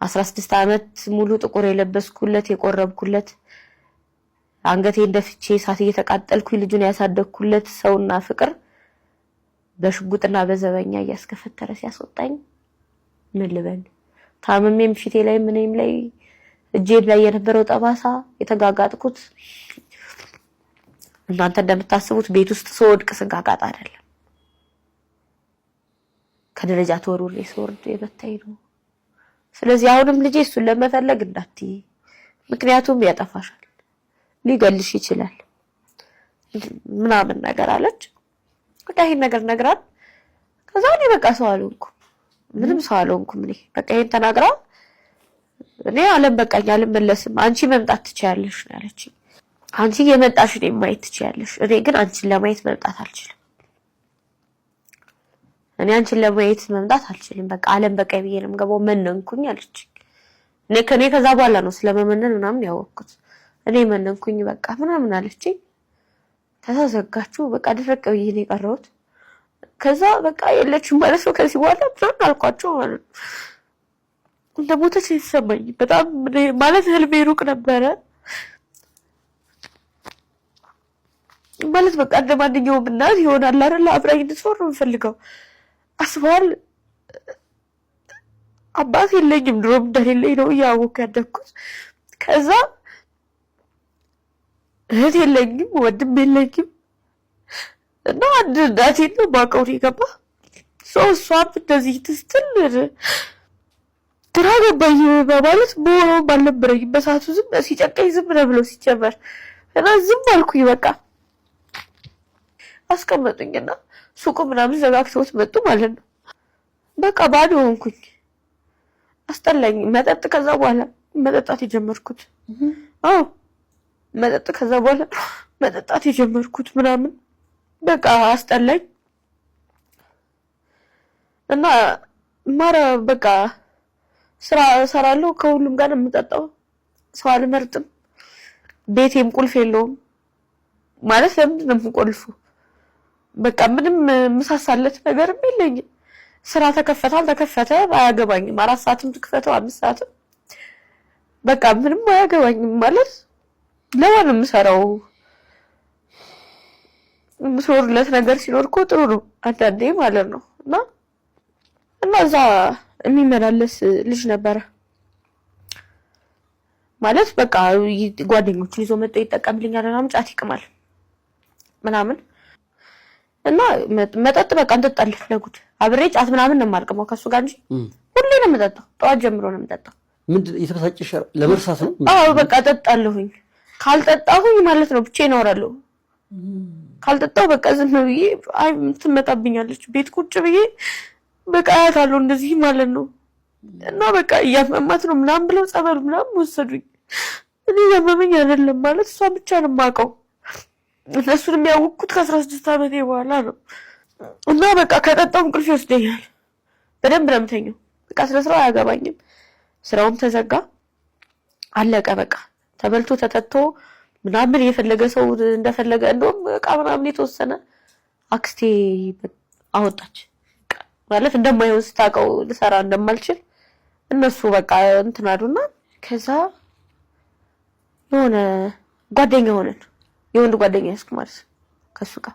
16 ዓመት ሙሉ ጥቁር የለበስኩለት፣ የቆረብኩለት፣ አንገቴን ደፍቼ እሳት እየተቃጠልኩኝ ልጁን ያሳደግኩለት ሰውና ፍቅር በሽጉጥና በዘበኛ እያስከፈተረ ሲያስወጣኝ ምን ልበል? ታምሜም ፊቴ ላይ ምንም ላይ እጄም ላይ የነበረው ጠባሳ የተጋጋጥኩት እናንተ እንደምታስቡት ቤት ውስጥ ስወድቅ ስጋጋጥ አይደለም። ከደረጃ ተወርውሬ ስወርድ የመታኝ ነው። ስለዚህ አሁንም ልጄ እሱን ለመፈለግ እንዳትዪ፣ ምክንያቱም ያጠፋሻል፣ ሊገልሽ ይችላል ምናምን ነገር አለች። በቃ ይሄን ነገር ነግራን ከዛ እኔ በቃ ሰው አልሆንኩም፣ ምንም ሰው አልሆንኩም። እኔ በቃ ይሄን ተናግራ እኔ አለም በቃኝ፣ አልመለስም፣ አንቺ መምጣት ትችያለሽ ነው ያለችኝ። አንቺ የመጣሽ እኔን ማየት ትችያለሽ፣ እኔ ግን አንቺን ለማየት መምጣት አልችልም። እኔ አንቺን ለማየት መምጣት አልችልም። በቃ አለም በቃኝ ብዬ ነው የምገባው። መነንኩኝ አለች። እኔ ከኔ ከዛ በኋላ ነው ስለመመነን ምናምን ያወቅኩት። እኔ መነንኩኝ በቃ ምናምን አለችኝ። ከዛ ዘጋችሁ። በቃ ድርቅ ብዬ ነው የቀረሁት። ከዛ በቃ የለችም ማለት ነው ከዚህ በኋላ ምናምን አልኳቸው ማለት ነው። እንደ ሞተች የተሰማኝ በጣም ማለት ህልሜ ሩቅ ነበረ ማለት በቃ እንደ ማንኛውም እናት ይሆናል አይደል? አብራኝ እንድትኖር ነው የምፈልገው። አስበዋል። አባት የለኝም፣ ድሮም እንደሌለኝ ነው እያወኩ ያደግኩት። ከዛ እህት የለኝም፣ ወንድም የለኝም እና አንድ እናቴን ነው የማውቀው ነው የገባ ሰው። እሷም እንደዚህ ትስትል ግራ ገባኝ። በማለት መሆኑም አልነበረኝም በሰዓቱ። ዝም ሲጨንቀኝ ዝም ነው ብለው ሲጀመር እና ዝም አልኩኝ። በቃ አስቀመጡኝና ሱቁ ምናምን ዘጋግተውት መጡ ማለት ነው። በቃ ባዶ ሆንኩኝ። አስጠላኝ መጠጥ። ከዛ በኋላ መጠጣት የጀመርኩት አዎ መጠጥ ከዛ በኋላ መጠጣት የጀመርኩት ምናምን በቃ አስጠላኝ እና ማረ በቃ ስራ እሰራለሁ። ከሁሉም ጋር ነው የምጠጣው። ሰው አልመርጥም። ቤቴም ቁልፍ የለውም ማለት ለምንድን ነው የምቆልፈው? በቃ ምንም የምሳሳለት ነገርም የለኝም። ስራ ተከፈተ አልተከፈተ አያገባኝም። 4 ሰዓትም ትክፈተው 5 ሰዓትም በቃ ምንም አያገባኝም። ማለት ለማን ነው የምሰራው? የምሰሩለት ነገር ሲኖር እኮ ጥሩ ነው አንዳንዴ ማለት ነው። እና እዛ የሚመላለስ ልጅ ነበረ ማለት በቃ ጓደኞቹን ይዞ መጥቶ ይጠቀምልኛል ምናምን፣ ጫት ይቅማል ምናምን እና መጠጥ በቃ እንጠጣለን ለጉድ አብሬ ጫት ምናምን ነው የማልቅመው ከሱ ጋር እንጂ ሁሌ ነው የምጠጣው። ጠዋት ጀምሮ ነው የምጠጣው። ምንድን የተበሳጨሽ ለመርሳት ነው? አዎ በቃ እጠጣለሁኝ። ካልጠጣሁኝ ማለት ነው ብቻዬን እኖራለሁ። ካልጠጣሁ በቃ ዝም ብዬ አይ ትመጣብኛለች። ቤት ቁጭ ብዬ በቃ አያታለሁ እንደዚህ ማለት ነው። እና በቃ እያመማት ነው ምናምን ብለው ጸበል ምናምን ወሰዱኝ። እኔ እያመመኝ አይደለም ማለት እሷ ብቻ ነው የማውቀው። እነሱን የሚያወቅኩት ከ16 ዓመቴ በኋላ ነው። እና በቃ ከጠጣሁ እንቅልፍ ይወስደኛል። በደንብ ነው የምተኛው። በቃ ስለ ስራው አያገባኝም። ስራውም ተዘጋ፣ አለቀ። በቃ ተበልቶ ተጠጥቶ ምናምን የፈለገ ሰው እንደፈለገ እንደውም እቃ ምናምን የተወሰነ አክስቴ አወጣች። ማለት እንደማይሆን ስታውቀው ልሰራ እንደማልችል እነሱ በቃ እንትን አሉና ከዛ የሆነ ጓደኛ ሆነን የወንድ ጓደኛ ያዝኩ ማለት ነው ከሱ ጋር።